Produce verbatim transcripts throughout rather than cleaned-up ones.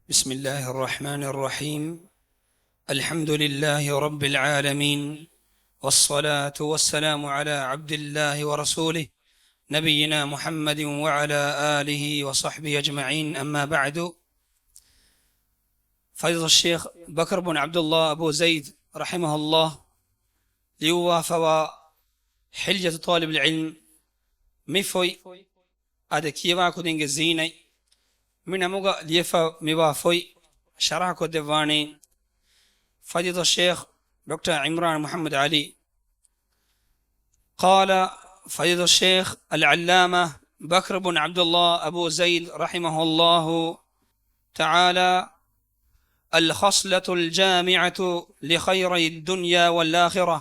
بسم الله الرحمن الرحيم. الحمد لله رب العالمين، والصلاة والسلام على عبد الله ورسوله، نبينا محمد وعلى آله وصحبه أجمعين، أما بعد. ފަޟީލަތުއްޝައިޚް ބަކްރު ބުން ޢަބްދުﷲ އަބޫ ޒައިދް ރަޙިމަހުﷲ ލިޔުއްވާފަވާ ޙިލްޔަތު ޠާލިބިލް ޢިލްމް، މި ފޮތް އާދެ، ކިޔަވާ ކުދިންގެ ޒީނަތް، މި ނަމުގަ ލިޔެފަ މިވާ ފޮތް ޝަރަޙަކޮށްދެއްވާނީ ފަޟީލަތުއްޝައިޚް ޑޮކްޓަރ ޢިމްރާން މުޙައްމަދު ޢަލީ. قال فضيلة الشيخ العلامة بكر بن عبد الله أبو زيد رحمه الله تعالى: الخصلة الجامعة لخيري الدنيا والآخرة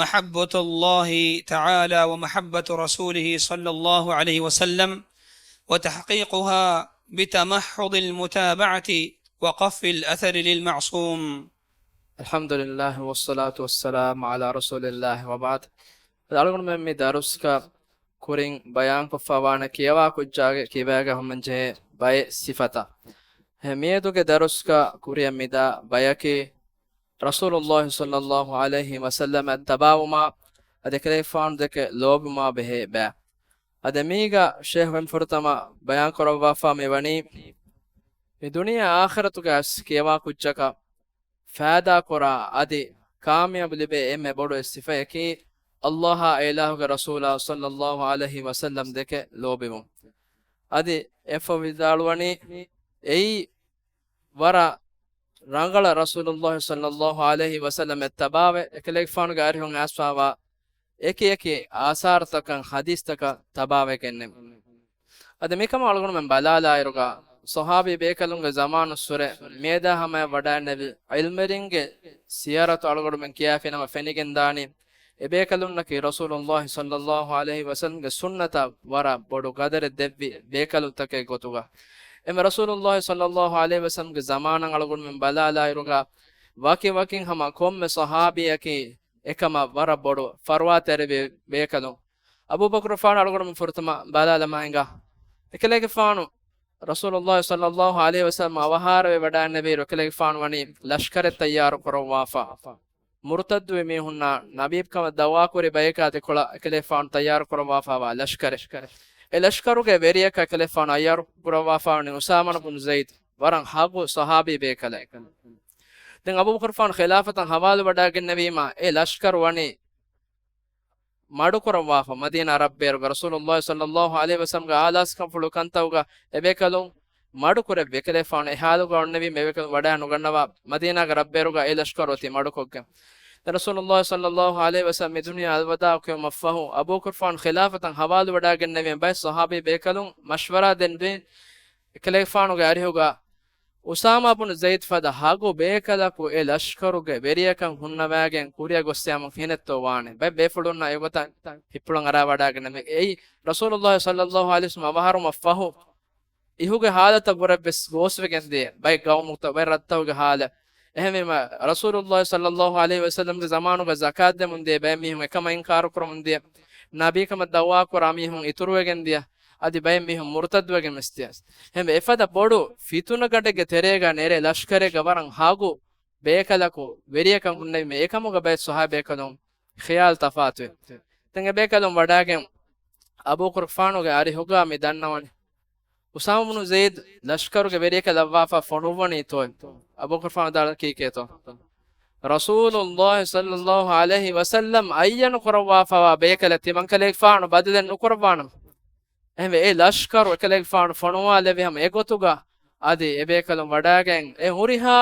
محبة الله تعالى ومحبة رسوله صلى الله عليه وسلم، وتحقيقها بتمحض المتابعة وقف الأثر للمعصوم. الحمد لله والصلاة والسلام على رسول الله وبعد. އަޅުގަނޑުމެން މި ދަރުސްގަ ކުރިން ބަޔާންކޮށްފަވާނެ ކިޔަވާ ކުއްޖާގެ ކިބާގަ ހުންނަންޖެހޭ ބައެއް ސިފަތައް. އެހެން މިއަދުގެ ދަރުސްގަ ކުރިއަށް މިދާ ބަޔަކީ ރަސޫލުﷲ ޞައްލަﷲ ޢަލައިހި ވަސައްލަމަށް ތަބާވުމާ، އަދި އެކަލޭގެފާނު ދެކެ ލޯބިވުމާ ބެހޭ ބައި. އަދި މީގަ ޝޭޚް ފުރަތަމަ ބަޔާން ކުރައްވާފާ މިވަނީ، މި ދުނިޔެ އާޚިރަތުގައި ކިޔަވާ ކުއްޖަކަށް ފައިދާ ކުރާ އަދި ކާމިޔާބު ލިބޭ އެންމެ ބޮޑު އެއް ސިފައަކީ، ﷲ އާ އެ އިލާހުގެ ރަސޫލާ ޞައްލަﷲ ޢަލައިހި ވަސައްލަމް ދެކެ ލޯބިވުން. އަދި އެއަށްފަހު ވިދާޅުވަނީ، އެއީ ވަރަށް ރަނގަޅަށް ރަސޫލުﷲ ޞައްލަﷲ ޢަލައިހި ވަސައްލަމަށް ތަބާވެ، އެކަލޭގެފާނުގެ އަރިހުން އައިސްފާވާ އެކި އެކި އާސާރުތަކަށް ޙަދީޘްތަކަށް ތަބާވެގެންނެވުން. އަދި މިކަމަށް އަޅުގަނޑުމެން ބަލާލާއިރުގަ، ޞަޙާބީ ބޭކަލުންގެ ޒަމާނުއްސުރެ މިއަދާ ހަމަޔަށް ވަޑައިންނެވި ޢިލްމުވެރިންގެ ސިޔަރަތު އަޅުގަނޑުމެން ކިޔާފިނަމަ ފެނިގެންދާނީ، އެބޭކަލުންނަކީ ރަސޫލުﷲ ޞައްލަﷲ ޢަލައިހި ވަސައްލަމްގެ ސުންނަތަށް ވަރަށް ބޮޑު ގަދަރެއް ދެއްވި ބޭކަލުންތަކެއް ގޮތުގަ. އެމެ ރަސޫލުﷲ ޞައްލަﷲ ޢަލައިހި ވަސައްލަމްގެ ޒަމާނަށް އަޅުގަނޑުމެން ބަލާލާއިރުގަ، ވަކި ވަކިން ހަމަ ކޮންމެ ޞަޙާބީއަކީ އެކަމަށް ވަރަށް ބޮޑު ފަރުވާތެރިވި ބޭކަލުން. އަބޫބަކުރުފާނު އަޅުގަނޑުމެން ފުރަތަމަ ބަލާލަމާ ހިނގާ. އެކަލޭގެފާނު ރަސޫލުﷲ ޞައްލަﷲ ޢަލައިހި ވަސައްލަމަ އަވަހާރަވެ ވަޑައިންނެވިއިރު، އެކަލޭގެފާނު ވަނީ ލަޝްކަރެއް ތައްޔާރު ކުރައްވާފަ. މުރުތައްދުވި މީހުންނާ ނަބީކަމަށް ދަޢުވާކުރި ބަޔަކާ ދެކޮޅަށް އެކަލޭގެފާނު ތައްޔާރު ކުރައްވާފަވާ ލަޝްކަރެއް. އެ ލަޝްކަރުގެ ވެރިޔަކަށް އެކަލޭގެފާނު އައްޔަރު ކުރައްވާފަ ވަނީ އުސާމަ ބުން ޒައިދު، ވަރަށް ހަގު ޞަޙާބީ ބޭކަލެއް. ދެން އަބޫބަކުރުފާނު ޚިލާފަތަށް ހަވާލުވަޑައިގެންނެވީމާ، އެ ލަޝްކަރު ވަނީ މަޑުކުރައްވާފަ. މަދީނާ ރަށްބޭރުގަ ރަސޫލުﷲ ޞައްލަﷲ ޢަލައިހި ވަސައްލަމްގެ އާލާސްކަންފުޅު ކަންތައުގަ އެބޭކަލުން މަޑުކުރެއްވި. އެކަލޭގެފާނު އެ ޙާލުގަ އޮންނެވީ އެބޭކަލުން ވަޑައިނުގަންނަވާ، މަދީނާގެ ރަށްބޭރުގަ އެ ލަޝްކަރު އޮތީ މަޑުކޮށްގެން. ދެން ރަސޫލުﷲ ޞައްލަﷲ ޢަލައިހި ވަސައްލަމް މި ދުނިޔެ އަލްވަދާޢު ކިޔުމަށްފަހު، އަބޫބަކުރުފާނު ޚިލާފަތަށް ހަވާލުވަޑައިގެންނެވި ބައެއް ޞަޙާބީ ބޭކަލުން މަޝްވަރާ ދެންވީ، އެކަލޭގެފާނުގެ އަރިހުގަ އުސާމާ ބުނު ޒައިދު ފަދަ ހަގު ބޭކަލަކު އެ ލަޝްކަރުގެ ވެރިޔަކަށް ހުންނަވައިގެން ކުރިއަށް ގޮއްސިޔާމު ކިހިނެއްތޯ ވާނެ. ބައެއް ބޭފުޅުންނަށް އެގޮތަށް ހިތްޕުޅަށް އަރާވަޑައިގެންނެވި. އެއީ ރަސޫލުﷲ ޞައްލަﷲ ޢަލައިހި ވަސައްލަމް އަވަހާރަވުމަށް ފަހު އިހުގެ ޙާލަތަށް ވުރެ ވެސް ގޯސްވެގެން ދިޔަ ބައެއް ގައުމުތައް ބައެއް ރަށްތަކުގެ ޙާލަށް. އެހެންވީމަ، ރަސޫލުﷲ ޞައްލަﷲ ޢަލައިހި ވަސައްލަމްގެ ޒަމާނުގަ ޒަކާތް ދެމުން ދިޔަ ބައެއް މީހުން އެކަމަށް އިންކާރު ކުރަމުން ދިޔަ، ނަބީކަމަށް ދަޢުވާ ކުރާ މީހުން އިތުރުވެގެން ދިޔަ، އަދި ބައެއް މީހުން މުރުތައްދުވެގެން ވެސް ދިޔަ. އެހެންވެ، އެފަދަ ބޮޑު ފިތުނަގަނޑެއްގެ ތެރޭގަ ނެރޭ ލަޝްކަރެއްގަ ވަރަށް ހަގު ބޭކަލަކު ވެރިޔަކަށް ހުންނެވީމަ، އެކަމުގަ ބައެއް ޞަޙާބީ ބޭކަލުން ޚިޔާލު ތަފާތުވި. ދެން އެބޭކަލުން ވަޑައިގެން އަބޫބަކުރުފާނުގެ އަރިހުގަ މި ދަންނަވަނީ، އުސާމަ ބުނު ޒައިދު ލަޝްކަރުގެ ވެރިޔަކަށް ލައްވާފަ ފޮނުއްވަނީތޯ؟ އަބޫބަކުރުފާނު ވިދާޅުވީ ކީކޭތޯ؟ ރަސޫލުﷲ ޞައްލަﷲ ޢަލައިހި ވަސައްލަމް އައްޔަނު ކުރައްވާފަވާ ބޭކަލެއް ތިމަންކަލޭގެފާނު ބަދަލެއް ނުކުރައްވާނަމަ. އެހެންވެ، އެ ލަޝްކަރު އެކަލޭގެފާނު ފޮނުވާލެއްވި ހަމަ އެގޮތުގަ އަދި އެބޭކަލުން ވަޑައިގެން އެ ހުރިހާ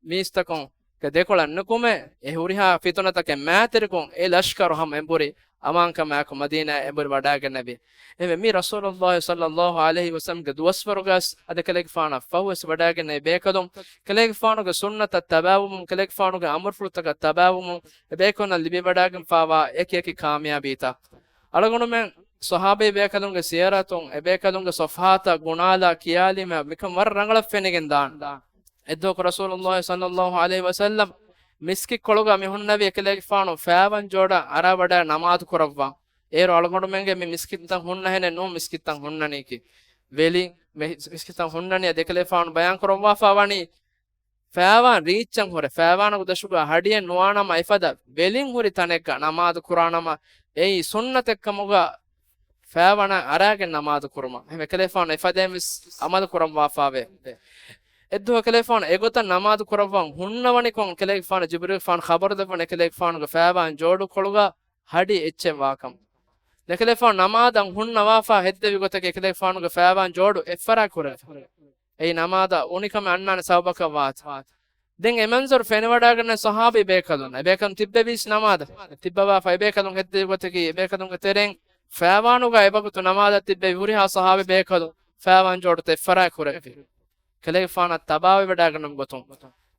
މީސްތަކުން ގެ ދެކޮޅަށް ނުކުމެ، އެ ހުރިހާ ފިތުނަތަކެއް މާތެރިކޮށް، އެ ލަޝްކަރު ހަމަ އެނބުރި އަމާންކަމާއެކު މަދީނާއަށް އެނބުރި ވަޑައިގެންނެވި. އެހެންވެ، މި ރަސޫލުﷲ ޞައްލަﷲ ޢަލައިހި ވަސައްލަމްގެ ދުވަސްވަރުގަސް އަދި އެކަލޭގެފާނަށް ފަހުވެސް ވަޑައިގެންނެވި ބޭކަލުން، އެކަލޭގެފާނުގެ ސުންނަތަށް ތަބާވުމުން، އެކަލޭގެފާނުގެ އަމުރުފުޅުތަކަށް ތަބާވުމުން، އެބޭކަލުންނަށް ލިބިވަޑައިގެންފާވާ އެކި އެކި ކާމިޔާބީތައް. އަޅުގަނޑުމެން ޞަޙާބީ ބޭކަލުންގެ ސިޔަރަތުން އެބޭކަލުންގެ ޞަފްޙާތައް ގުނާލާ ކިޔާލީމަ މިކަން ވަރަށް ރަނގަޅަށް ފެނިގެން ދާން. އެއްދުވަހަކު ރަސޫލުﷲ ޞައްލަﷲ ޢަލައިހި ވަސައްލަމް މިސްކިތްކޮޅުގަ މި ހުންނެވި އެކަލޭގެފާނު ފައިވަން ޖޯޑަށް އަރާވަޑައި ނަމާދު ކުރައްވާ. އޭރު އަޅުގަނޑުމެންގެ މި މިސްކިތްތައް ހުންނަހެނެއް ނޫން މިސްކިތްތައް ހުންނަނީކީ. ވެލި މި-، މިސްކިތަށް ހުންނަނީ އަދި އެކަލޭގެފާނު ބަޔާން ކުރައްވާފާ ވަނީ، ފައިވާން ރީއްޗަށް ހުރެ، ފައިވާނުގެ ދަށުގަ ހަޑިއެއް ނުވާނަމަ އެފަދަ ވެލިން ހުރި ތަނެއްގަ ނަމާދު ކުރާނަމަ، އެއީ ސުންނަތެއްކަމުގަ ފައިވާނަށް އަރާގެން ނަމާދު ކުރުމަށް. އެހެން އެކަލޭގެފާނު އެފަދައިން ވެސް އަމަލު ކުރައްވާފާވޭ. އެއްދުވަހު އެކަލޭގެފާނު އެގޮތަށް ނަމާދު ކުރައްވަން ހުންނަވަނިކޮށް، އެކަލޭގެފާނު ޖިބްރީލްގެފާނު ޚަބަރު ދެއްވަނީ އެކަލޭގެފާނުގެ ފައިވާން ޖޯޑުކޮޅުގަ ހަޑި އެއްޗެއް ވާކަމަށް. އެކަލޭގެފާނު ނަމާދަށް ހުންނަވާފާ ހެއްދެވި ގޮތަކީ އެކަލޭގެފާނުގެ ފައިވާން ޖޯޑު އެއްފަރާތް ކުރެވި. އެއީ ނަމާދަށް އުނިކަމެއް އަންނާނެ ސަބަބަކަށް ވާތީ. ދެން އެ މަންޒަރު ފެނިވަޑައިގަންނަ ޞަޙާބީ ބޭކަލުން، އެބޭކަލުން ތިއްބެވީސް ނަމާދަށް. ތިއްބަވާފަ އެބޭކަލުން ހެއްދެވި ގޮތަކީ، އެބޭކަލުންގެ ތެރެއިން ފައިވާނުގަ އެވަގުތު ނަމާދަށް ތިއްބެވި ހުރިހާ ޞަޙާބީ ބޭކަލުން ފައިވާން ޖޯޑުތައް އެއްފަރާތް ކުރެއްވި. އެކަލޭގެފާނަށް ތަބާވެވަޑައިގަންނަވި ގޮތުން.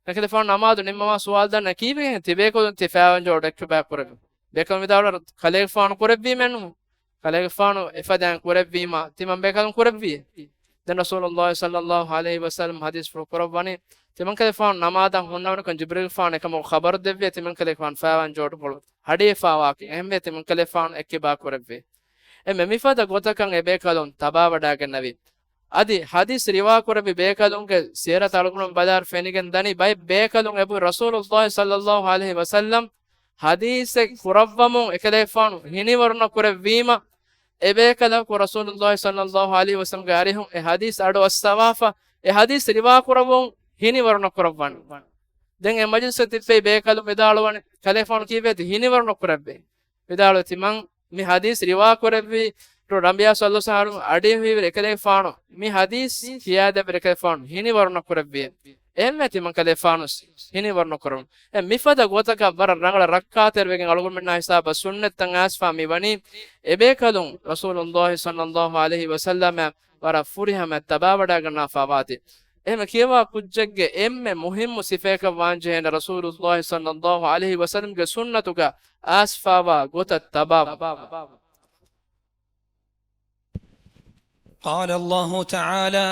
އެކަލޭގެފާނު ނަމާދު ނިންމަވާ ސުވާލު ދަންނަ، ކީއްވެގެން ތިބޭކަލުން ތި ފައިވާން ޖޯޑު އެއްކިބާ ކުރެއްވި؟ ބޭކަލުން ވިދާޅުވާ، ކަލޭގެފާނު ކުރެއްވީމެއްނު. ކަލޭގެފާނު އެފަދައިން ކުރެއްވީމަ، ތިމަން ބޭކަލުން ކުރެއްވީ. ދެން ރަސޫލުﷲ ޞައްލަﷲ ޢަލައިހި ވަސައްލަމަ ޙަދީޘްފުޅު ކުރައްވަނީ، ތިމަން ކަލޭގެފާނު ނަމާދަށް ހުންނަވަނިކޮށް ޖިބްރީލްގެފާނު އެކަމަކު ޚަބަރު ދެއްވި، ތިމަން ކަލޭގެފާނު ފައިވާން ޖޯޑުކޮޅު ހަޑިވެފާވާކި. އެހެންވެ، ތިމަން ކަލޭގެފާނު އެއްކިބާ ކުރެއްވި. އެންމެ މިފަދަ ގޮތަކަށް އެބޭކަލުން ތަބާވަޑައިގެންނެވި. އަދި ޙަދީޘް ރިވާކުރެއްވި ބޭކަލުންގެ ސީރަތަށް އަޅުގަނޑު ބަލާއިރު ފެނިގެން ދަނީ، ބައެއް ބޭކަލުން އެބަހުރި ރަސޫލުﷲ ޞައްލަﷲ ޢަލައިހި ވަސައްލަމަ ޙަދީޘެއް ކުރައްވަމުން އެކަލޭގެފާނު ހިނިވަރުނަ ކުރެއްވީމަ، އެބޭކަލަކު ރަސޫލުﷲ ޞައްލަﷲ ޢަލައިހި ވަސައްލަމަގެ އަރިހުން އެ ޙަދީޘް އަޑު އައްސަވާފަ، އެ ޙަދީޘް ރިވާކުރައްވަމުން ހިނިވަރުނަ ކުރައްވަނީ. ދެން އެ މަޖިލިސްގަ ތިއްބެވި ބޭކަލުން ވިދާޅުވަނީ، ކަލޭގެފާނު ކީއްވެތި ހިނިވަރުނަ ކުރެއްވީ؟ ވިދާޅުވި، ތިމަން މި ޙަދީޘް ރިވާކުރެއްވި ރަނބިޔާ ޞައްލަﷲ ޢަލައިހި ވަސައްލަމަ އަޑިއެހިވި އެކަލޭގެފާނު މި ޙަދީޘް ކިޔާދެއްވި އެކަލޭގެފާނު ހިނިވަރުނަ ކުރެއްވި. އެހެންވެ ތިމަން ކަލޭގެފާނު ހިނިވަރުނަ ކުރަމުން. އެ މިފަދަ ގޮތަކަށް ވަރަށް ރަނގަޅަށް ރައްކާތެރިވެގެން އަޅުގަނޑުމެންނާ ހިސާބަށް ސުންނަތްތައް އައިސްފާ މި ވަނީ، އެބޭކަލުން ރަސޫލުﷲ ޞައްލަﷲ ޢަލައިހި ވަސައްލަމަ ވަރަށް ފުރިހަމަ ތަބާވަޑައިގަންނާފާވާތީ. އެހެން ކިޔަވާ ކުއްޖެއްގެ އެންމެ މުހިއްމު ސިފައަކަށް ވާންޖެހޭނެ ރަސޫލުﷲ ޞައްލަﷲ ޢަލައިހި ވަސައްލަމަގެ ސުންނަތުގަ އައިސްފާވާ ގޮތަށް ތަބާވުން. قال الله تعالى: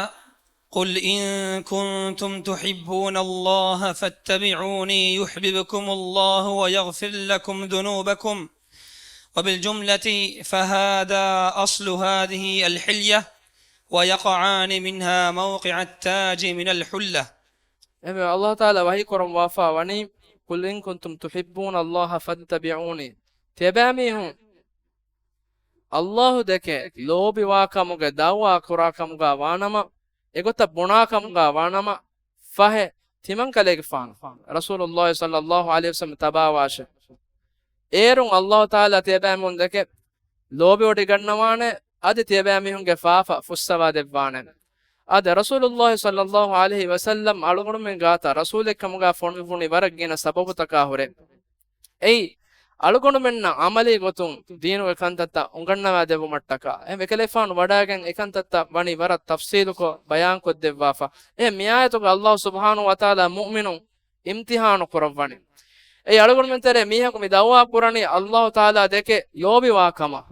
قل إن كنتم تحبون الله فاتبعوني يحببكم الله ويغفر لكم ذنوبكم. وبالجملة فهذا أصل هذه الحلية، ويقعان منها موقع التاج من الحلة. އެހެންވެ، ﷲ ތަޢާލާ ވަޙީ ކުރައްވާފާ ވަނީ، قل إن كنتم تحبون الله فاتبعوني. ތިޔަބައިމީހުން ﷲ ދެކެ ލޯބިވާކަމުގެ ދަޢުވާ ކުރާކަމުގަ ވާނަމަ، އެގޮތަށް ބުނާކަމުގަ ވާނަމަ، ފަހެ، ތިމަން ކަލޭގެފާނު ރަސޫލުﷲ ޞައްލަﷲ ޢަލައިހި ވަސައްލަމަ ތަބާވާށެ. އޭރުން ﷲ ތަޢާލާ ތިޔަބައިމީހުން ދެކެ ލޯބިވޮޑިގަންނަވާނެ، އަދި ތިޔަބައިމީހުންގެ ފާފަ ފުއްސަވާދެއްވާނެ. އާދެ، ރަސޫލުﷲ ޞައްލަﷲ ޢަލައިހި ވަސައްލަމަ އަޅުގަނޑުމެން ގާތަށް ރަސޫލެއްކަމުގަ ފޮނުއްވުނީ ވަރަށް ގިނަ ސަބަބުތަކާ ހުރެ. އެއީ، އަޅުގަނޑުމެންނަށް ޢަމަލީ ގޮތުން ދީނުގެ ކަންތައްތައް އުނގަންނަވާ ދެއްވުމަށްޓަކާ. އެހެން އެކަލޭގެފާނު ވަޑައިގެން އެކަންތައްތައް ވަނީ ވަރަށް ތަފްޞީލުކޮށް ބަޔާންކޮށްދެއްވާފަ. އެ މިއާޔަތުގަ ﷲ ސުބްޙާނަހޫ ވަތަޢާލާ މުއުމިނުން އިމްތިޙާނު ކުރައްވަނީ. އެއީ އަޅުގަނޑުމެން ތެރޭ މީހަކު މި ދަޢުވާ ކުރަނީ ﷲ ތަޢާލާ ދެކެ ލޯބިވާ ކަމަށް.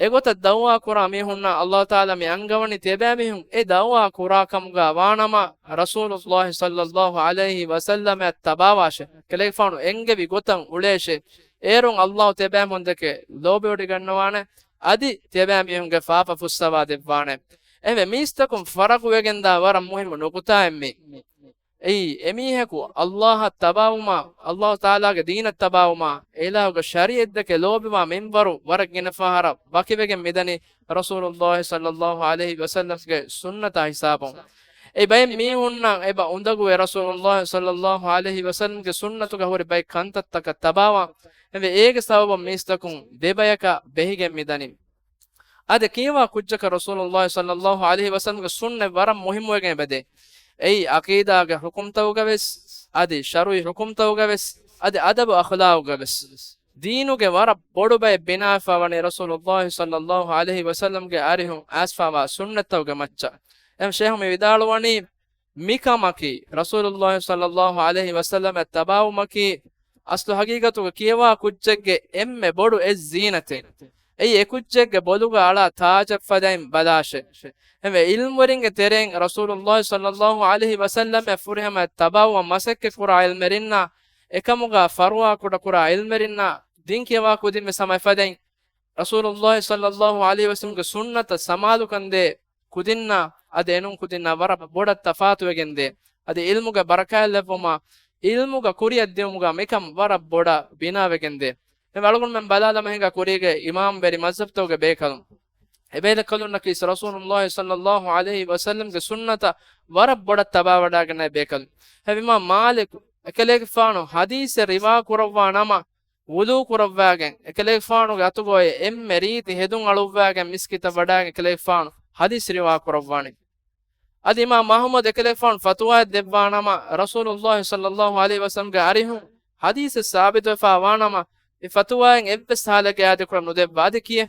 އެގޮތަށް ދަޢުވާ ކުރާ މީހުންނަށް ﷲ ތަޢާލާ މި އަންގަވަނީ ތިޔަބައިމީހުން އެ ދަޢުވާ ކުރާ ކަމުގަ ވާނަމަ، ރަސޫލުﷲ ޞައްލަﷲ ޢަލައިހި ވަސައްލަމައަށް ތަބާވާށޭ. ކަލޭގެފާނު އެންގެވި ގޮތަށް އުޅޭށޭ. އޭރުން ﷲ ތިޔަބައިމީހުން ދެކެ ލޯބިވޮޑިގަންނަވާނެ. އަދި ތިޔަބައިމީހުންގެ ފާފަ ފުއްސަވާ ދެއްވާނެ. އެހެންވެ، މީސްތަކުން ފަރަގުވެގެންދާ ވަރަށް މުހިއްމު ނުކުތާއެއް މީ. އެއީ، އެމީހަކު ﷲ އަށް ތަބާވުމާ، ﷲ ތަޢާލާގެ ދީނަށް ތަބާވުމާ، އެ އިލާހުގެ ޝަރީޢަތް ދެކެ ލޯބިވާ މިންވަރު ވަރަށް ގިނަ ފަހަރަށް ވަކިވެގެން މިދަނީ ރަސޫލުﷲ ޞައްލަﷲ ޢަލައިހި ވަސައްލަމްގެ ސުންނަތާ ހިސާބުން. އެ ބައެއް މީހުންނަށް އެބަ އުނދަގޫވޭ ރަސޫލުﷲ ޞައްލަﷲ ޢަލައިހި ވަސައްލަމްގެ ސުންނަތުގަ ހުރި ބައެއް ކަންތައްތަކަށް ތަބާވާން. އެހެންވެ، އޭގެ ސަބަބުން މީސްތަކުން ދެބަޔަކަށް ބެހިގެން މިދަނީ. އާދެ، ކިޔަވާ ކުއްޖަކަށް ރަސޫލުﷲ ޞައްލަﷲ ޢަލައިހި ވަސައްލަމްގެ ސުންނަތް ވަރަށް މުހިއްމުވެގެން އެބަދޭ. އެއީ، ޢަޤީދާގެ ޙުކުމްތަކުގަވެސް، އަދި ޝަރުޢީ ޙުކުމްތަކުގަވެސް، އަދި އަދަބު އަޚްލާޤުގަވެސް. ދީނުގެ ވަރަށް ބޮޑު ބައެއް ބިނާވެފަ ވަނީ ރަސޫލުﷲ ޞައްލަﷲ ޢަލައިހި ވަސައްލަމްގެ އަރިހުން އައިސްފާވާ ސުންނަތްތަކުގެ މައްޗަށް. އެހެން ޝޭޚު މި ވިދާޅުވަނީ، މިކަމަކީ، ރަސޫލުﷲ ޞައްލަﷲ ޢަލައިހި ވަސައްލަމަށް ތަބާވުމަކީ، އަސްލު ޙަޤީޤަތުގަ ކިޔަވާ ކުއްޖެއްގެ އެންމެ ބޮޑު އެއް ޒީނަތެއް. އެއީ އެ ކުއްޖެއްގެ ބޮލުގަ އަޅާ ތާޖަށްފަދައިން ބަލާށޭ. އެހެންވެ، ޢިލްމުވެރިންގެ ތެރެއިން ރަސޫލުﷲ ޞައްލަﷲ ޢަލައިހި ވަސައްލަމަށް ފުރިހަމަ ތަބާވުމަށް މަސައްކަތް ކުރާ ޢިލްމުވެރިންނާ، އެކަމުގަ ފަރުވާ ކުޑަކުރާ ޢިލްމުވެރިންނާ، ދީން ކިޔަވާ ކުދިން ވެސް ހަމަ އެފަދައިން ރަސޫލުﷲ ޞައްލަﷲ ޢަލައިހި ވަސައްލަމްގެ ސުންނަތަށް ސަމާލުކަންދޭ ކުދިންނާ، އަދި އެނޫން ކުދިންނާ ވަރަށް ބޮޑަށް ތަފާތުވެގެންދޭ. އަދި ޢިލްމުގެ ބަރަކާތް ލެއްވުމާ، ޢިލްމުގަ ކުރިއަށް ދިއުމުގަ މިކަން ވަރަށް ބޮޑަށް ބިނާވެގެންދޭ. އެ އަޅުގަނޑުމެން ބަލާލަމާ ހިނގާ ކުރީގެ އިމާމްވެރި މަޒްހަބްތަކުގެ ބޭކަލުން. އެބޭކަލުންނަކީ ރަސޫލުﷲ ޞައްލަﷲ ޢަލައިހި ވަސައްލަމްގެ ސުންނަތަށް ވަރަށް ބޮޑަށް ތަބާވަޑައިގަންނަ ބޭކަލުން. އެ އިމާމް މާލިކު އެކަލޭގެފާނު ޙަދީޘެއް ރިވާ ކުރައްވާ ނަމަ، ވުޟޫ ކުރައްވާގެން، އެކަލޭގެފާނުގެ އަތުގައި އެންމެ ރީތި ހެދުން އަޅުއްވާގެން މިސްކިތަށް ވަޑައިގެން އެކަލޭގެފާނު ޙަދީޘް ރިވާ ކުރައްވާނެ. އަދި އިމާމް އަޙްމަދު އެކަލޭގެފާނު ފަތުވާއެއް ދެއްވާ ނަމަ، ރަސޫލުﷲ ޞައްލަﷲ ޢަލައިހި ވަސައްލަމްގެ އަރިހުން ޙަދީޘެއް ސާބިތުވެފާ ވާ ނަމަ، އެ ފަތުވާއިން އެއްވެސް ޙާލެއްގައި އާ ދެކޮޅަށް ނުދެއްވާ. އަދި ކިޔޭ؟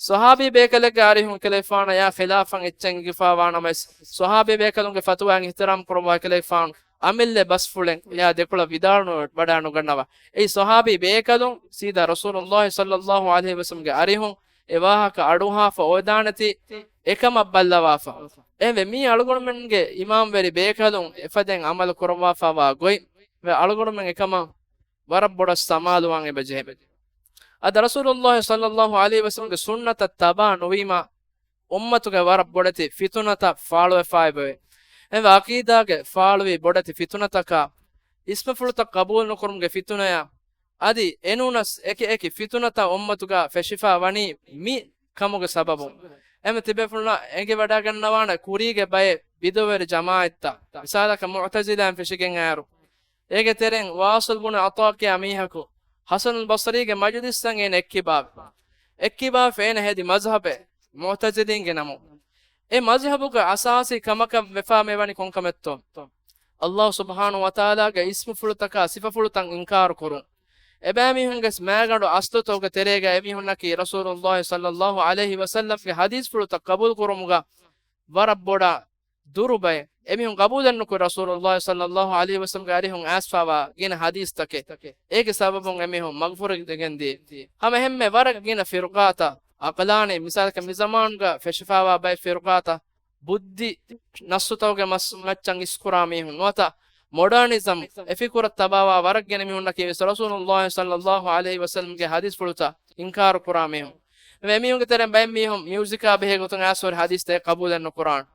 ޞަޙާބީ ބޭކަލެއްގެ އަރިހުން އެކަލޭގެފާނަށް އެއާ ޚިލާފަށް އެއްޗެއް އެނގިފާ ވާ ނަމަވެސް، ޞަޙާބީ ބޭކަލުންގެ ފަތުވާއިން އިޙްތިރާމް ކުރައްވާ އެކަލޭގެފާނު އަމިއްލަ ބަސްފުޅެއް އެއާ ދެކޮޅަށް ވިދާޅު ވަޑައިނުގަންނަވާ. އެއީ ޞަޙާބީ ބޭކަލުން ސީދާ ރަސޫލުﷲ ޞައްލަﷲ ޢަލައިހި ވަސައްލަމްގެ އަރިހުން އެ ވާހަކަ އަޑުއަހާފަ އޮވެދާނެތީ އެކަމަށް ބައްލަވާފަ. އެހެންވެ، މީ އަޅުގަނޑުމެންގެ އިމާމްވެރި ބޭކަލުން އެފަދައިން ޢަމަލު ކުރައްވާފަ ވާ ގޮތް. އެ އަޅުގަނޑުމެން އެކަމަށް ވަރަށް ބޮޑަށް ސަމާލުވާން އެބަޖެހޭ. އަދި ރަސޫލުﷲ ޞައްލަﷲ ޢަލައިހި ވަސައްލަމްގެ ސުންނަތަށް ތަބާ ނުވީމަ، އުއްމަތުގައި ވަރަށް ބޮޑެތި ފިތުނަތައް ފާޅުވެފައިވޭ. އެ ޢަޤީދާގެ ފާޅުވި ބޮޑެތި ފިތުނަތަކާ، އިސްމުފުޅުތައް ޤަބޫލު ނުކުރުމުގެ ފިތުނަޔާ، އަދި އެނޫނަސް އެކި އެކި ފިތުނަތައް އުއްމަތުގަ ފެށިފަ ވަނީ މި ކަމުގެ ސަބަބުން. އެމެ ތިބޭފުޅުންނަށް އެނގިވަޑައިގަންނަވާނެ ކުރީގެ ބައެއް ބިދުވެރި ޖަމާޢަތްތައް، މިސާލަކަށް މުޢުތަޒިލާއިން ފެށިގެން އައިރު، އޭގެ ތެރެއިން ވާޞިލް ބުނު ޢަޠާ ކިޔާ މީހަކު، ޙަސަނުލް ބަޞްރީގެ މަޖިލިސްއަށް އޭނަ އެއްކިބާވި. އެއްކިބާވެފަ އޭނަ ހެދި މަޒްހަބެއް މުޢުތަޒިލީންގެ ނަމުން. އެ މަޒްހަބުގެ އަސާސީ ކަމަކަށް ވެފާ މިވަނީ ކޮންކަމެއްތޯ؟ ﷲ ސުބްޙާނަހޫ ވަތަޢާލާގެ އިސްމުފުޅުތަކާ ސިފަފުޅުތައް އިންކާރު ކުރުން. އެބައިމީހުންގެ މައިގަނޑު އަސްލުތަކުގެ ތެރޭގަ އެމީހުންނަކީ ރަސޫލުﷲ ޞައްލަﷲ ޢަލައިހި ވަސައްލަމްގެ ޙަދީޘްފުޅުތައް ޤަބޫލު ކުރުމުގަ ވަރަށް ބޮޑަށް ދުރު ބައެއް. އެމީހުން ޤަބޫލެއްނުކުރި ރަސޫލުﷲ ޞައްލަﷲ ޢަލައިހި ވަސައްލަމްގެ އަރިހުން އައިސްފައިވާ ގިނަ ޙަދީޘްތަކެއް. އޭގެ ސަބަބުން އެމީހުން މަގުފުރެގެންދިޔަ. ހަމަ އެހެންމެ ވަރަށް ގިނަ ފިރުޤާތައް، ޢަޤްލާނީ، މިސާލަކަށް މި ޒަމާނުގަ ފެށިފައިވާ ބައެއް ފިރުޤާތައް، ބުއްދި ނައްޞުތަކުގެ މަސް-، މައްޗަށް އިސްކުރާ މީހުން ނުވަތަ މޮޑާނިޒަމް އެފިކުރަށް ތަބާވާ ވަރަށް ގިނަ މީހުންނަކީ ވެސް ރަސޫލުﷲ ޞައްލަﷲ ޢަލައިހި ވަސައްލަމްގެ ޙަދީޘްފުޅުތައް އިންކާރު ކުރާ މީހުން. އެމީހުންގެ ތެރެއިން ބައެއް މީހުން މިއުޒިކާ ބެހޭ ގޮތުން އައިސް ހުރި ޙަދީޘްތައް ޤަބޫލެއް ނުކުރާނެ.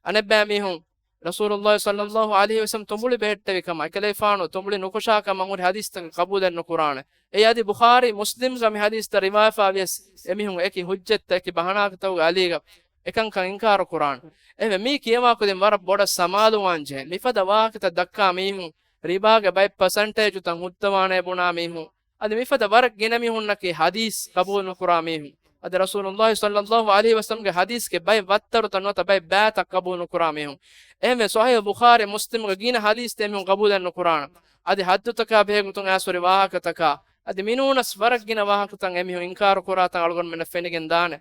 އަނެއްބައި މީހުން ރަސޫލުﷲ ޞައްލަﷲ ޢަލައިހި ވަސައްލަމް ތުނބުޅި ބެހެއްޓެވި ކަމަށް، އެކަލޭފާނު ތުނބުޅި ނުކުށާ ކަމަށް ހުރި ޙަދީޘްތަކެއް ޤަބޫލެއް ނުކުރާނެ. އެއީ އަދި ބުޚާރީ މުސްލިމްގަ މި ޙަދީޘްތައް ރިވާވެފަ ވިޔަސް، އެމީހުން އެކި ޙުއްޖަތްތައް އެކި ބަހަނާތަކުގެ އަލީގަ އެކަންކަން އިންކާރު ކުރާނެ. އެހެންވެ، މީ ކިޔަވާ ކުދިން ވަރަށް ބޮޑަށް ސަމާލުވާން ޖެހޭ. މިފަދަ ވާހަކަތައް ދައްކާ މީހުން ރިބާގެ ބައެއް ޕަސަންޓޭޖުތައް ހުއްދަވާނޭ ބުނާ މީހުން، އަދި މިފަދަ ވަރަށް ގިނަ މީހުންނަކީ ޙަދީޘް ޤަބޫލު ނުކުރާ މީހުން. އަދި ރަސޫލުﷲ ޞައްލަﷲ ޢަލައިހި ވަސައްލަމްގެ ޙަދީޘްގެ ބައެއް ވައްތަރުތައް ނުވަތަ ބައެއް ބައިތައް ޤަބޫލު ނުކުރާ މީހުން. އެހެންވެ، ޞަޙީޙު ބުޚާރީ މުސްލިމުގެ ގިނަ ޙަދީޘްތައް އެމީހުން ޤަބޫލެއް ނުކުރާނެ. އަދި ޙައްދުތަކާ ބެހޭ ގޮތުން އައިސް ހުރި ވާހަކަތަކާ، އަދި މިނޫނަސް ވަރަށް ގިނަ ވާހަކަތައް އެމީހުން އިންކާރު ކުރާތަން އަޅުގަނޑުމެންނަށް ފެނިގެން ދާނެ.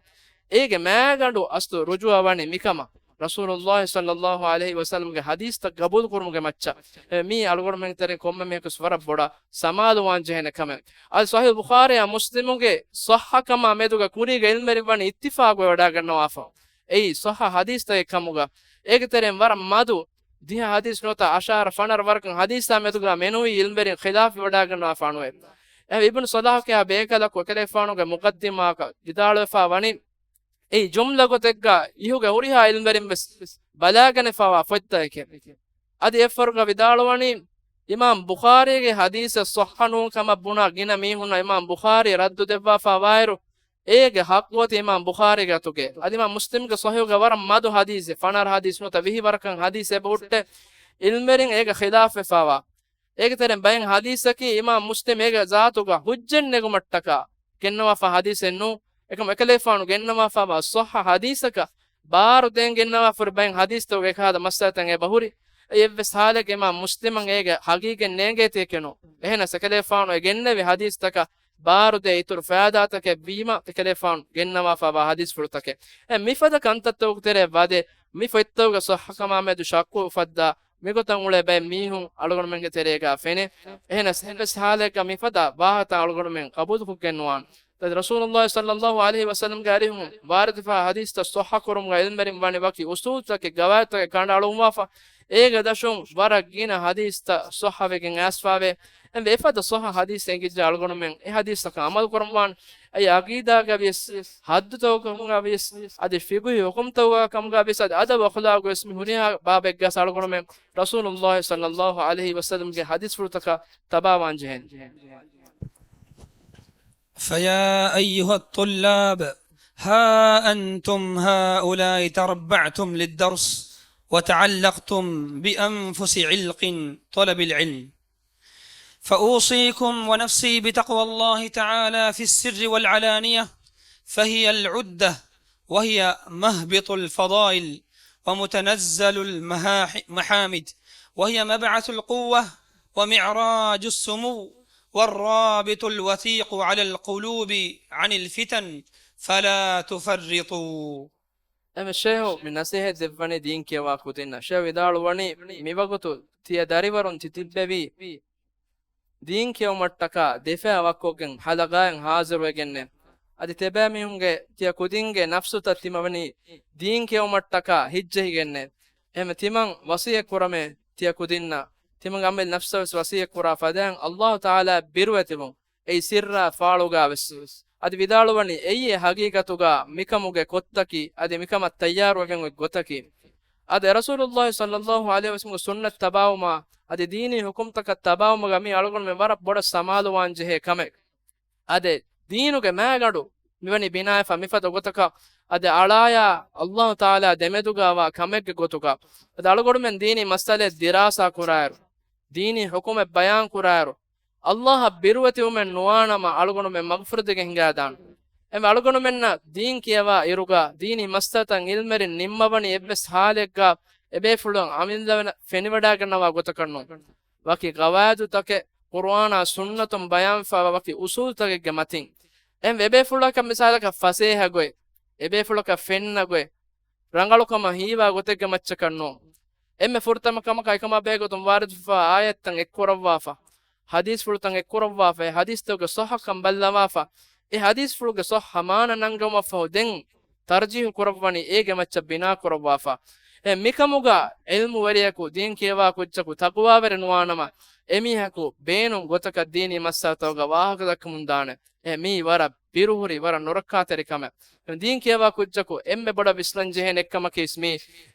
އޭގެ މައިގަނޑު އަސްލު ރުޖޫޢަވަނީ މިކަމަށް، ރަސޫލުﷲ ޞައްލަﷲ ޢަލައިހި ވަސައްލަމްގެ ޙަދީޘްތައް ޤަބޫލު ކުރުމުގެ މައްޗަށް. އެ މީ އަޅުގަނޑުމެން ތެރެއިން ކޮންމެ މީހަކުސް ވަރަށް ބޮޑަށް ސަމާލުވާން ޖެހޭނެ ކަމެއް. އަދި ޞަޙީޙު ބުޚާރީއާ މުސްލިމުގެ ޞައްޙަކަމާ މެދުގަ ކުރީގެ ޢިލްމުވެރިން ވަނީ އިއްތިފާޤުވެވަޑައިގަންނަވާފަ. އެއީ ޞައްޙަ ޙަދީޘްތަކެއް ކަމުގަ. އޭގެ ތެރެއިން ވަރަށް މަދު ދިހަ ޙަދީޘް ނުވަތަ ޢަޝަރަ ފަނަރަ ވަރަކަށް ޙަދީޘާ މެދުގަ މެނުވީ ޢިލްމުވެރިން ޚިލާފުވެވަޑައިގަންނަވާފަ ނުވޭ. އެ އިބްނު ޞަލާޙް ކިޔާ ބޭކަލަކު އެކަލޭފާނުގެ މުޤައްދިމާއަކަށް ވިދާޅުވެފަ ވަނީ، އެއީ ޖުމްލަ ގޮތެއްގަ އިހުގެ ހުރިހާ ޢިލްމުވެރިން ވެސް ބަލައިގަނެފައިވާ ފޮތްތަކެކޭ. އަދި އެއަށްފަހުގަ ވިދާޅުވަނީ، އިމާމް ބުޚާރީގެ ޙަދީޘެއް ޞައްޙަ ނޫން ކަމަށް ބުނާ ގިނަ މީހުންނަށް އިމާމް ބުޚާރީ ރައްދު ދެއްވާފަ ވާއިރު، އޭގެ ޙައްޤު އޮތީ އިމާމް ބުޚާރީގެ އަތުގައި. އަދި އިމާމް މުސްލިމްގެ ޞަޙީޙުގަ ވަރަށް މަދު ޙަދީޘެއް، ފަނަރަ ޙަދީޘް ނުވަތަ ވިހި ވަރަކަށް ޙަދީޘް އެބަހުއްޓޭ، ޢިލްމުވެރިން އޭގަ ޚިލާފުވެފައިވާ. އޭގެ ތެރެއިން ބައެއް ޙަދީޘަކީ އިމާމް މުސްލިމް އޭގެ ޒާތުގަ ޙުއްޖަތް ނެގުމަށްޓަކާ ގެންނަވާފަ ޙަދީޘެއް ނޫން. އެކަމު އެކަލޭފާނު ގެންނަވާފައިވާ ޞައްޙަ ޙަދީޘަކަށް ބާރު ދޭން ގެންނަވާފަ ހުރި ބައެއް ޙަދީޘްތަކުގައި އެކަހަލަ މައްސަލަތައް އެބަހުރި. އެއީ އެއްވެސް ޙާލެއްގަ އިމާމް މުސްލިމަށް އޭގެ ޙަޤީޤަތް ނޭނގޭތީއެކޭ ނޫން. އެހެނަސް އެކަލޭފާނު އެ ގެންނެވި ޙަދީޘްތަކަށް ބާރުދޭ އިތުރު ފައިދާތަކެއް ވީމަ އެކަލޭފާނު ގެންނަވާފައިވާ ޙަދީޘްފުޅުތަކެއް. އެ މިފަދަ ކަންތައްތަކުގެ ތެރެއަށް ވަދެ، މި ފޮތްތަކުގެ ޞައްޙަކަމާމެދު ޝައްކު އުފައްދާ މިގޮތަށް އުޅޭ ބައެއް މީހުން އަޅުގަނޑުމެންގެ ތެރޭގަ ފެނޭ. އެހެނަސް އެއްވެސް ޙާލެއްގަ މިފަދަ ވާހަކަތައް އަޅުގަނޑުމެން ޤަބޫލުކޮށްގެން ނުވާނެ. އަދި ރަސޫލުﷲ ޞައްލަﷲ ޢަލައިހި ވަސައްލަމްގެ އަރިހުން ވާރިދުވެފައިވާ ޙަދީޘްތައް ޞައްޙަ ކުރުމުގަ ޢިލްމުވެރިން ވަނީ ވަކި އުޞޫލުތަކެއް، ޤަވާޢިދުތަކެއް ކަނޑައަޅުއްވާފަ. އޭގެ ދަށުން ވަރަށް ގިނަ ޙަދީޘްތައް ޞައްޙަވެގެން އައިސްފާވޭ. އެ އެފަދަ ޞައްޙަ ޙަދީޘް އެނގިއްޖެ އަޅުގަނޑުމެން އެ ޙަދީޘްތަކަށް ޢަމަލު ކުރަންވާން. އެ ޢަޤީދާގަ ވިޔަސް، ޙައްދުތަކުގަ ވިޔަސް، އަދި ފިޤުހީ ޙުކުމްތަކުގަ ކަމުގަ ވިޔަސް، އަދި އަދަބު އަޚްލާޤު ވިޔަސް މި ހުރިހާ ބާބެއްގަސް އަޅުގަނޑުމެން ރަސޫލުﷲ ޞައްލަﷲ ޢަލައިހި ވަސައްލަމްގެ ޙަދީޘްފުޅުތަކަށް ތަބާވާން ޖެހޭނެ. فيا أيها الطلاب، ها أنتم هؤلاء تربعتم للدرس وتعلقتم بأنفس علق طلب العلم، فأوصيكم ونفسي بتقوى الله تعالى في السر والعلانية، فهي العدة، وهي مهبط الفضائل، ومتنزل المحامد، وهي مبعث القوة، ومعراج السمو، والرابط الوثيق على القلوب عن الفتن، فلا تفرطوا. އެމެ ޝޭހު މި ނަސޭހަތް ދެއްވަނީ ދީން ކިޔަވާ ކުދިންނަށް. ޝޭހު ވިދާޅުވަނީ، މިވަގުތު ތިޔަ ދަރިވަރުން ތި ތިއްބެވީ ދީން ކިޔެވުމަށްޓަކާ ދެފައި ވައްކޮށްގެން ޙަލަޤާއިން ޙާޟިރުވެގެންނޭ. އަދި ތިޔަބައިމީހުންގެ، ތިޔަ ކުދިންގެ ނަފްސުތައް ތިމަވަނީ ދީން ކިޔެވުމަށްޓަކާ ހިއްޖެހިގެންނޭ. އެހެން ތިމަން ވަޞިއްޔަތް ކުރަމޭ، ތިޔަ ކުދިންނަށް، ތިމަންގެ އަމިއްލަ ނަފްސަށް ވެސް ވަޞިއްޔަތް ކުރާ ފަދައިން ﷲ ތަޢާލާ ބިރުވެތިވުން. އެއީ ސިއްރާ ފާޅުގާ ވެސް. އަދި ވިދާޅުވަނީ އެއީ އެ ޙަޤީޤަތުގާ މިކަމުގެ ކޮށްތަކީ، އަދި މިކަމަށް ތައްޔާރުވެގެން އޮތް ގޮތަކީ. އަދި ރަސޫލުﷲ ޞައްލަﷲ ޢަލައިހި ވަސައްލަމްގެ ސުންނަތް ތަބާވުމާ، އަދި ދީނީ ޙުކުމްތަކަށް ތަބާވުމުގަ މީ އަޅުގަނޑުމެން ވަރަށް ބޮޑަށް ސަމާލުވާން ޖެހޭ ކަމެއް. އަދި ދީނުގެ މާގަނޑު މިވަނީ ބިނާވެފަ މިފަދަ ގޮތަކަށް، އަދި އަޅާޔާ ﷲ ތަޢާލާ ދެމެދުގާވާ ކަމެއްގެ ގޮތުގަ. އަދި އަޅުގަނޑުމެން ދީނީ މައްސަލައެއް ދިރާސާ ކުރާއިރު، ދީނީ ޙުކުމެއް ބަޔާން ކުރާއިރު، ﷲ އަށް ބިރުވެތިވުމެއް ނުވާނަމަ އަޅުގަނޑުމެން މަގުފުރެދިގެން ހިނގާދާނެ. އެމެ އަޅުގަނޑުމެންނަށް ދީން ކިޔަވާ އިރުގަ ދީނީ މައްސަލަތައް ޢިލްމެރިން ނިންމަވަނީ އެއްވެސް ޙާލެއްގަ އެބޭފުޅުން އަމިއްލަވެނަ ފެނިވަޑައިގަންނަވާ ގޮތަކަށް ނޫން. ވަކި ޤަވާޢިދުތަކެއް، ޤުރުއާނާ ސުންނަތުން ބަޔާންވެފައިވާ ވަކި އުޞޫލުތަކެއްގެ މަތިން. އެހެން އެބޭފުޅަކަށް މިސާލަކަށް ފަސޭހަ ގޮތް، އެބޭފުޅަކަށް ފެންނަ ގޮތް، ރަނގަޅުކަމަށް ހީވާ ގޮތެއްގެ މައްޗަކަށް ނޫން. އެންމެ ފުރަތަމަ ކަމަކަށް އެކަމާ ބެހޭގޮތުން ވާރިދުވެފައިވާ އާޔަތްތައް އެއްކުރައްވާފަ، ޙަދީޘްފުޅުތައް އެއްކުރައްވާފަ، އެ ޙަދީޘްތަކުގެ ޞައްޙަކަން ބައްލަވާފަ، އެ ޙަދީޘްފުޅުގެ ޞައްޙަ މާނަ ނަންގަވުމަށްފަހު ދެން ތަރްޖީޙު ކުރައްވަނީ އޭގެ މައްޗަށް ބިނާ ކުރައްވާފަ. އެ މިކަމުގަ ޢިލްމުވެރިޔަކު ދީން ކިޔަވާ ކުއްޖަކު ތަޤްވާވެރި ނުވާނަމަ، އެމީހަކު ބޭނުން ގޮތަކަށް ދީނީ މައްސަލަތަކުގަ ވާހަކަ ދައްކަމުން ދާނެ. އެ މީ ވަރަށް ބިރުހުރި، ވަރަށް ނުރައްކާތެރި ކަމެއް. ދީން ކިޔަވާ ކުއްޖަކު އެންމެ ބޮޑަށް ވިސްނަން ޖެހޭނެ އެއްކަމަކީ މީ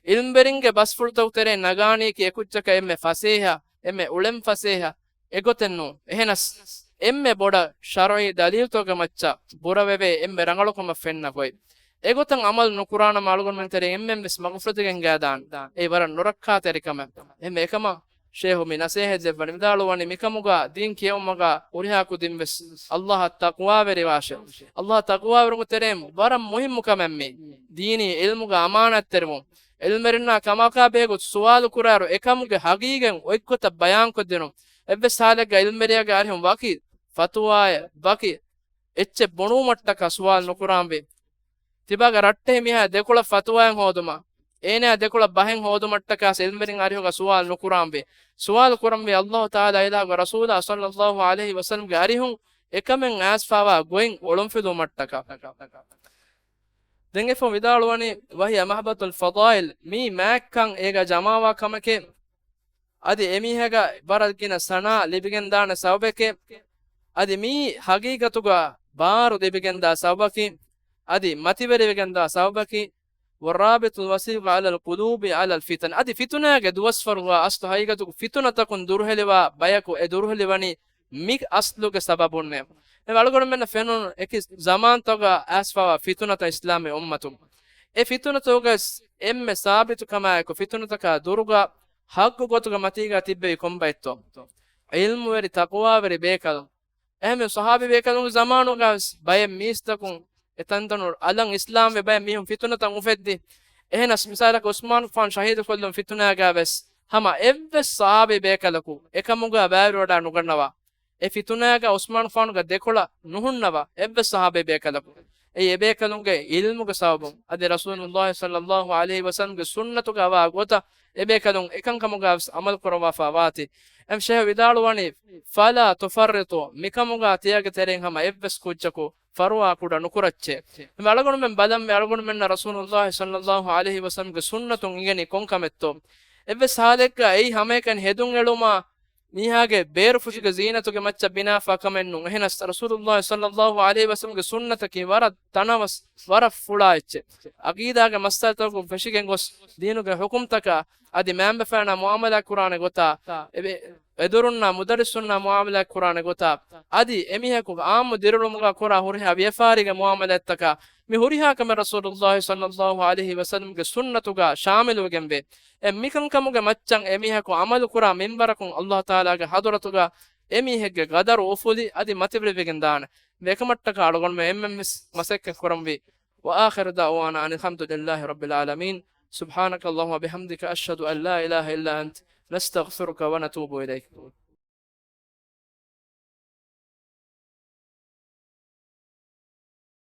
ޢިލްމުވެރިންގެ ބަސްފުޅުތަކު ތެރޭ ނަގާނީކީ އެކުއްޖަކަށް އެންމެ ފަސޭހަ، އެންމެ އުޅެން ފަސޭހަ އެގޮތެއް ނޫން. އެހެނަސް އެންމެ ބޮޑަށް ޝަރުޢީ ދަލީލުތަކުގެ މައްޗަށް ބުރަވެވޭ އެންމެ ރަނގަޅު ކަމަށް ފެންނަ ގޮތް. އެގޮތަށް ޢަމަލު ނުކުރާނަމަ އަޅުގަނޑުމެން ތެރޭ އެންމެން ވެސް މަގުފުރެދިގެން ހިނގާދާނެ. އެއީ ވަރަށް ނުރައްކާތެރި ކަމެއް. އެހެންވެ އެކަމަށް ޝޭހު މި ނަސޭހަތް ދެއްވަން ވިދާޅުވަނީ މިކަމުގަ ދީން ކިޔެވުމުގަ ހުރިހާ ކުދިން ވެސް ﷲ އަށް ތަޤްވާވެރިވާށޭ. ﷲ އަށް ތަޤްވާވެރިވުމުގެ ތެރެއިން ވަރަށް މުހިއްމު ކަމެއް މީ. ދީނީ ޢިލްމުގަ އަމާނާތްތެރިވުން. ޢިލްމުވެރިންނާ ކަމާކާ ބެހޭގޮތުން ސުވާލު ކުރާއިރު އެކަމުގެ ޙަޤީޤަތް އޮތްގޮތަށް ބަޔާންކޮށްދިނުން. އެއްވެސް ޙާލެއްގަ ޢިލްމުވެރިޔާގެ އަރިހުން ވަކި ފަތުވާއެއް، ވަކި އެއްޗެއް ބުނުއްވުމަށްޓަކާ ސުވާލު ނުކުރާންވީ. ތިބާގެ ރައްޓެހި މީހާ ދެކޮޅަށް ފަތުވާއެއް ހޯދުމަށް، އޭނާ ދެކޮޅަށް ބަހެއް ހޯދުމަށްޓަކާ ޢިލްމުވެރިން އަރިހުގަ ސުވާލު ނުކުރާންވީ. ސުވާލު ކުރަންވީ ﷲ ތަޢާލާ އިލާހުގެ ރަސޫލާ ޞައްލަﷲ ޢަލައިހި ވަސައްލަމްގެ އަރިހުން އެކަމެއް އައިސްފާވާ ގޮތް އޮޅުންފިލުވުމަށްޓަކާ. ދެން އެފަ ވިދާޅުވަނީ، وهي مهبط الفضائل، މީ މާތްކަން އޭގަ ޖަމާވާ ކަމެކޭ. އަދި އެމީހަކަށް ވަރަށް ގިނަ ސަނާ ލިބިގެންދާނެ ސަބަބެކޭ. އަދި މީ ޙަޤީޤަތުގަ ބާރު ލިބިގެންދާ ސަބަބަކީ. އަދި މަތިވެރިވެގެންދާ ސަބަބަކީ. والرابط الوثيق على القلوب على الفتن. އަދި ފިތުނާގެ ދުވަސްވަރުގަ އަސްލު ޙަޤީޤަތުގަ ފިތުނަތަކުން ދުރުހެލިވާ ބަޔަކު އެ ދުރުހެލިވަނީ މި އަސްލުގެ ސަބަބުންނޭ. އެ އަޅުގަނޑުމެންނަށް ފެނުނު އެކި ޒަމާންތަކުގަ އައިސްފާވާ ފިތުނަތައް އިސްލާމީ އުއްމަތުން. އެ ފިތުނަތަކުގަސް އެންމެ ސާބިތު ކަމާއެކު ފިތުނަތަކާ ދުރުގަ ޙައްޤު ގޮތުގަ މަތީގަ ތިއްބެވި ކޮންބައެއްތޯ؟ ޢިލްމުވެރި ތަޤްވާވެރި ބޭކަލުން. އެހެންވެ ޞަޙާބީ ބޭކަލުންގެ ޒަމާނުގަ ވެސް ބައެއް މީސްތަކުން އެ ތަންތަނުން އަލަށް އިސްލާމްވެ ބައެއް މީހުން ފިތުނަތައް އުފެއްދި. އެހެނަސް މިސާލަކަށް ޢުސްމާން ފާން ޝަހީދުކޮށްލުން ފިތުނާގަ ވެސް ހަމަ އެއްވެސް ޞަޙާބީ ބޭކަލަކު އެކަމުގަ ބައިވެރިވަޑައި ނުގަންނަވާ. އެ ފިތުނާގަ ޢުސްމާން ފާނުގެ ދެކޮޅަށް ނުހުންނަވާ އެއްވެސް ޞަޙާބީ ބޭކަލަކު. އެއީ އެބޭކަލުންގެ ޢިލްމުގެ ސަބަބުން، އަދި ރަސޫލުﷲ ޞައްލަﷲ ޢަލައިހި ވަސައްލަމްގެ ސުންނަތުގަ ވާ ގޮތަށް އެބޭކަލުން އެކަންކަމުގަ ވެސް ޢަމަލު ކުރައްވާފަ ވާތީ. އެމް ޝޭހު ވިދާޅުވަނީ، فلا تفرطوا، މިކަމުގަ ތިޔަގެ ތެރެއިން ހަމަ އެއްވެސް ކުއްޖަކު ފަރުވާ ކުޑަ ނުކުރައްޗޭ. އެމް އަޅުގަނޑުމެން ބަލަންވީ އަޅުގަނޑުމެންނަށް ރަސޫލުﷲ ޞައްލަﷲ ޢަލައިހި ވަސައްލަމްގެ ސުންނަތުން އިނގެނީ ކޮން ކަމެއްތޯ؟ އެއްވެސް ހާލެއްގަ އެއީ ހަމައެކަނި ހެދުން އެޅުމާ، މީހާގެ ބޭރުފުށުގެ ޒީނަތުގެ މައްޗަށް ބިނާފާ ކަމެއް ނޫން. އެހެނަސް ރަސޫލުﷲ ޞައްލަﷲ ޢަލައިހި ވަސައްލަމްގެ ސުންނަތަކީ ވަރަށް ތަނަވަސް، ވަރަށް ފުޅާ އެއްޗެއް. ޢަޤީދާގެ މައްސަލަތަކުން ފެށިގެން ގޮސް، ދީނުގެ ޙުކުމްތަކާ، އަދި މައިންބަފައިންނާ މުޢާމަލާތް ކުރާނެ ގޮތާ، އެ، އެދުރުންނާ މުދައްރިސުންނާ މުޢާމަލާތް ކުރާނެ ގޮތާ، އަދި އެމީހަކު ޢާއްމު ދިރިއުޅުމުގަ ކުރާ ހުރިހާ ވިޔަފާރީގެ މުޢާމަލާތްތަކާ، މި ހުރިހާ ކަމެއް ރަސޫލުﷲ ޞައްލަﷲ ޢަލައިހި ވަސައްލަމްގެ ސުންނަތުގަ ޝާމިލުވެގެންވޭ. އެ މިކަންކަމުގެ މައްޗަށް އެމީހަކު ޢަމަލުކުރާ މިންވަރަކުން ﷲ ތަޢާލާގެ ޙަޟްރަތުގަ އެމީހެއްގެ ޤަދަރު އުފުލި އަދި މަތިވެރިވެގެން ދާނެ. އެކަމަށްޓަކާ އަޅުގަނޑުމެން އެންމެންވެސް މަސައްކަތް ކުރަންވީ. وآخر دعوانا أن الحمد لله رب العالمين. سبحانك اللهم وبحمدك، أشهد أن لا إله إلا أنت، نستغفرك ونتوب إليك.